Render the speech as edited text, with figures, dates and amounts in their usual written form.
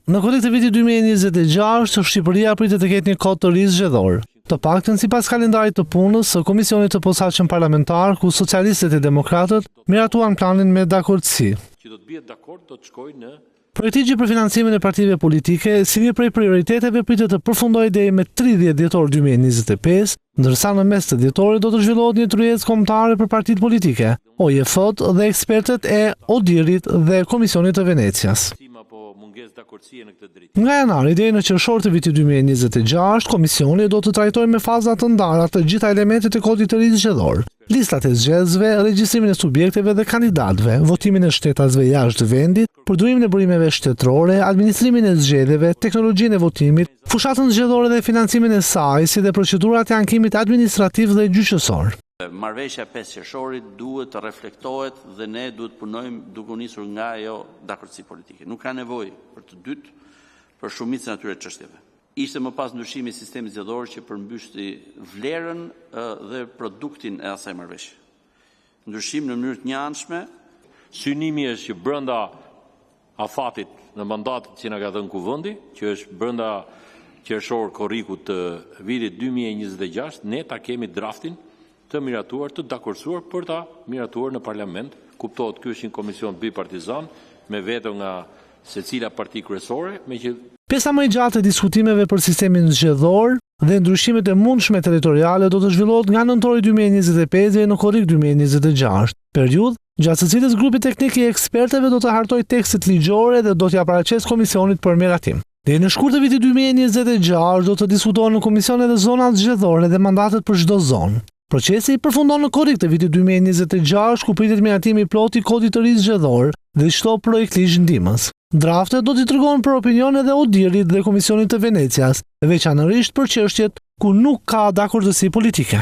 Në korrik të vitit 2026, Shqipëria pritet të ketë një kod të ri zgjedhor. Të paktën sipas kalendarit të punës së Komisionit të Posaçëm Parlamentar, ku socialistët e demokratët miratuan planin me dakordësi. Që do të bihet dakord do të shkojë në Projektligji për financimin e partive politike, si një prej prioriteteve pritet të përfundojë deri me 30 dhjetor 2025, ndërsa në mes të dhjetorit do të zhvillohet një tryezë kombëtare për partitë politike, OJF-t dhe ekspertët e ODIHR-it dhe Komisionit të Venecias. Nga janari deri në qershor të vitit 2026, komisioni do të trajtojë me faza të ndara të gjitha elementet e kodit të ri zgjedhor, listat e zgjedhësve, regjistrimin e subjekteve dhe kandidatëve, votimin e shtetasve jashtë vendit, përdorimin e burimeve shtetërore, administrimin e zgjedhjeve, teknologjinë e votimit, fushatën zgjedhore dhe financimin e saj, si dhe procedurat e ankimit administrativ dhe gjyqësor. Marrëveshja e 5 qershorit duhet të reflektohet dhe ne duhet të punojmë duke u nisur nga ajo dakordësi politike. Nuk ka nevojë për të dytë për shumicën e atyre çështjeve. Ishte më pas ndryshimi i sistemit zgjedhor që përmbysi vlerën dhe produktin e asaj marrëveshje. Ndryshim në mënyrë të njëanshme. Synimi është që brenda afatit në mandatit që na ka dhënë Kuvendi, që është brenda qershor korrikut të vitit 2026, ne ta kemi draftin të miratuar, të dakordësuar për ta miratuar në parlament. Kuptohet, ky është një komision bipartizan me veto nga secila parti kryesore, me që Pjesa më e gjatë e diskutimeve për sistemin zgjedhor dhe ndryshimet e mundshme territoriale do të zhvillohet nga nëntori 2025 deri në korrik 2026, periudhë gjatë së cilës grupi teknik i ekspertëve do të hartojë tekstet ligjore dhe do t'ia paraqesë komisionit për miratim. Deri në shkurt të vitit 2026 do të diskutohen në komision edhe zonat zgjedhore dhe mandatet për çdo zonë. Procesi përfundon në korrik të vitit 2026 ku pritet miratimi i plotë i kodit të ri zgjedhor dhe çdo projektligj ndihmës. Draftet do t'i dërgohen për opinion edhe ODIHR-it dhe Komisionit të Venecias, veçanërisht për çështjet ku nuk ka dakordësi politike.